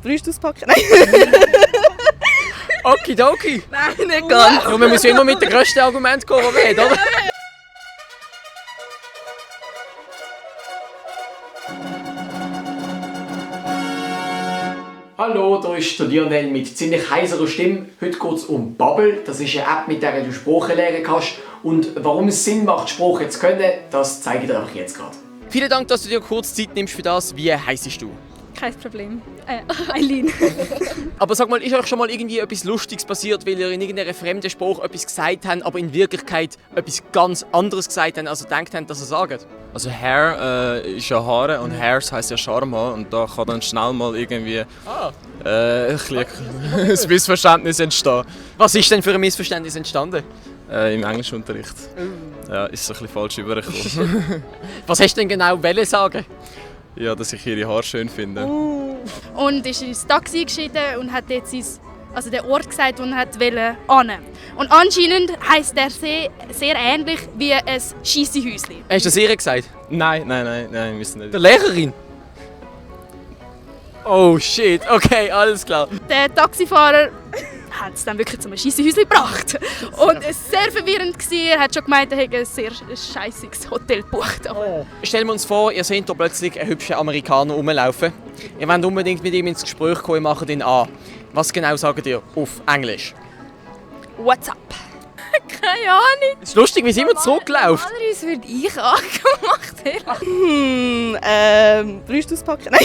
Brüste auspacken? Nein. Okidoki. Nein, nicht ganz. Ja, man muss ja immer mit dem grössten Argument kommen, das man hat, oder? Hallo, hier ist der Lionel mit ziemlich heiserer Stimme. Heute geht es um Babbel. Das ist eine App, mit der du Sprachen lernen kannst. Und warum es Sinn macht, Sprachen zu können, das zeige ich dir einfach jetzt gerade. Vielen Dank, dass du dir kurz Zeit nimmst für das. Wie heisst du? Kein Problem. Eileen. Aber sag mal, ist euch schon mal irgendwie etwas Lustiges passiert, weil ihr in irgendeiner fremden Sprache etwas gesagt habt, aber in Wirklichkeit etwas ganz anderes gesagt habt, als ihr gedacht habt, dass ihr sagt? Also Hair ist ja Haare und Hairs heisst ja Charme und da kann dann schnell mal irgendwie ein Missverständnis entstehen. Was ist denn für ein Missverständnis entstanden? Im Englischunterricht. Ja, ist so ein bisschen falsch übergekommen. Was hast du denn genau sagen? Ja, dass ich ihre Haare schön finde. Und ist ins Taxi geschieden und hat jetzt den Ort gesagt, wo er wollte hin. Und anscheinend heisst der See sehr ähnlich wie ein Scheissehäuschen. Hast du das ihr gesagt? Nein, müssen nicht. Der Lehrerin? Oh shit, okay, alles klar. Der Taxifahrer hat es dann wirklich zum Scheissehäuschen gebracht. Und es war sehr verwirrend. Er hat schon gemeint, er hätte ein sehr scheissiges Hotel gebucht. Stellen wir uns vor, ihr seht hier plötzlich einen hübschen Amerikaner rumlaufen. Ihr wollt unbedingt mit ihm ins Gespräch kommen, macht ihn an. Was genau sagt ihr auf Englisch? What's up? Keine Ahnung. Es ist lustig, wie sie immer zurückläuft. Andererseits würde ich angemacht Brüste auspacken? Nein.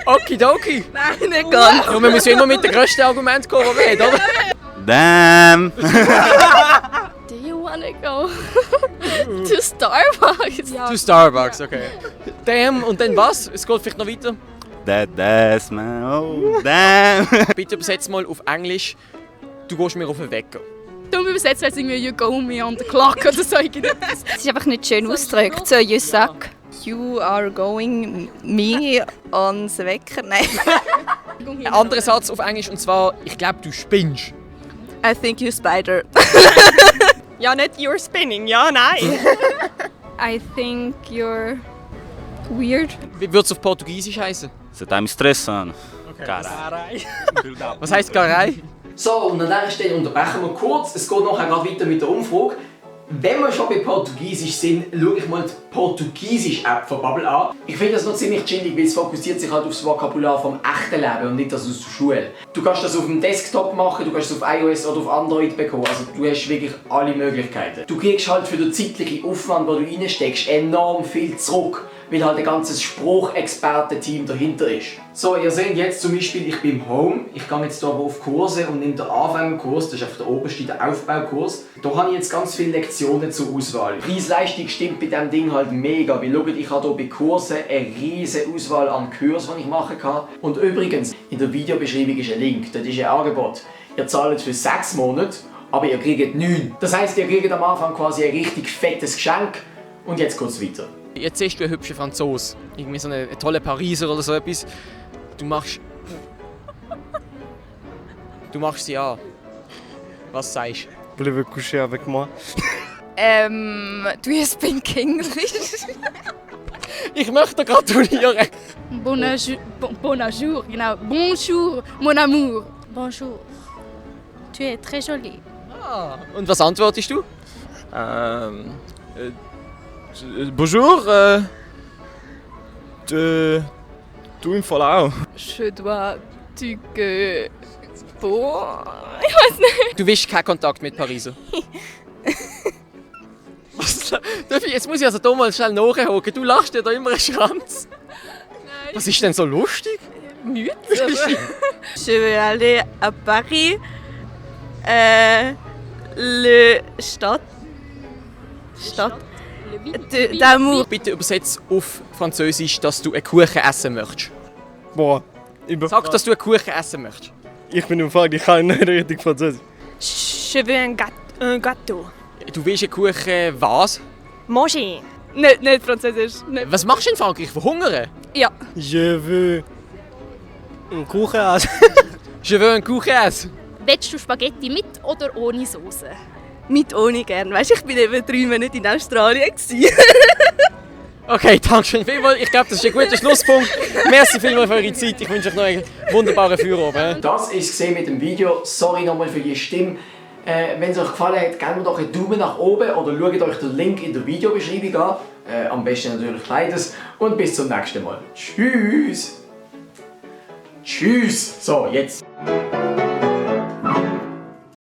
Okidoki. Nein, nicht ganz. Ja, man muss ja immer mit dem grössten Argument kommen, das man hat, oder? Damn! Do you wanna go to Starbucks? Ja. To Starbucks, okay. Damn, und dann was? Es geht vielleicht noch weiter. That's man, oh damn! Bitte übersetz mal auf Englisch. Du gehst mir auf den Wecker. Dumm übersetzt heißt irgendwie «You go me on the clock» oder so irgendetwas. Es ist einfach nicht schön ausgedrückt. So, you suck. You are going me on the Wecker? Nein. Ein anderer Satz auf Englisch und zwar, ich glaube, du spinnst. I think you spider. Ja, nicht «You're spinning», ja, nein. I think you're weird. Wie würde es auf Portugiesisch heißen? Você tá me estressando. Caralho. Was heisst Garei? So, und an dieser Stelle unterbrechen wir kurz. Es geht nachher gerade weiter mit der Umfrage. Wenn wir schon bei Portugiesisch sind, schaue ich mal die Portugiesisch-App von Babbel an. Ich finde das noch ziemlich chillig, weil es fokussiert sich halt auf das Vokabular vom echten Leben und nicht das aus der Schule. Du kannst das auf dem Desktop machen, du kannst es auf iOS oder auf Android bekommen. Also du hast wirklich alle Möglichkeiten. Du kriegst halt für den zeitlichen Aufwand, den du reinsteckst, enorm viel zurück, weil halt ein ganzes Sprachexperten-Team dahinter ist. So, ihr seht jetzt zum Beispiel, ich bin im Home. Ich gehe jetzt hier auf Kurse und nehme den Anfängerkurs, das ist einfach der oberste, der Aufbaukurs. Da habe ich jetzt ganz viele Lektionen zur Auswahl. Preis-Leistung stimmt bei diesem Ding halt mega, weil schaut, ich habe hier bei Kursen eine riesige Auswahl an Kursen, die ich machen kann. Und übrigens, in der Videobeschreibung ist ein Link, das ist ein Angebot. Ihr zahlt für 6 Monate, aber ihr kriegt 9. Das heisst, ihr kriegt am Anfang quasi ein richtig fettes Geschenk. Und jetzt geht es weiter. Jetzt siehst du einen hübschen Franzose, irgendwie so einen tollen Pariser oder so etwas. Du machst sie an. Was sagst du? Voulez-vous coucher avec moi? Do you speak English? Ich möchte gratulieren. Bonjour, genau. Bonjour, mon amour. Bonjour. Tu es très jolie. Ah, und was antwortest du? Bonjour, du im Fall auch. Je dois tu que pour. Ich weiß nicht. Du willst keinen Kontakt mit Pariser? Was? Jetzt muss ich also hier mal schnell nachhaken. Du lachst dir da immer einen Schranz. Nein. Was ist denn so lustig? Nichts. Je vais aller à Paris. Le Stadt. D'amour. Bitte übersetz auf Französisch, dass du einen Kuchen essen möchtest. Boah, Sag, dass du einen Kuchen essen möchtest. ich bin im Fall, ich kann nicht richtig Französisch. Je veux un gâteau. Du willst einen Kuchen was? Manger. Nicht Französisch. Nicht. Was machst du in Frankreich? Verhungern? Ja. Je veux einen Kuchen essen. Je veux einen Kuchen essen. Willst du Spaghetti mit oder ohne Soße? Mit ohne gern. Weißt du, ich war eben 3 Monate in Australien. Okay, danke schön vielmals. Ich glaube, das ist ein guter Schlusspunkt. Merci vielmals für eure Zeit. Ich wünsche euch noch einen wunderbaren Feierabend. Das ist es mit dem Video. Sorry nochmal für die Stimme. Wenn es euch gefallen hat, gebt mir doch einen Daumen nach oben oder schaut euch den Link in der Videobeschreibung an. Am besten natürlich beides. Und bis zum nächsten Mal. Tschüss! Tschüss! So, jetzt.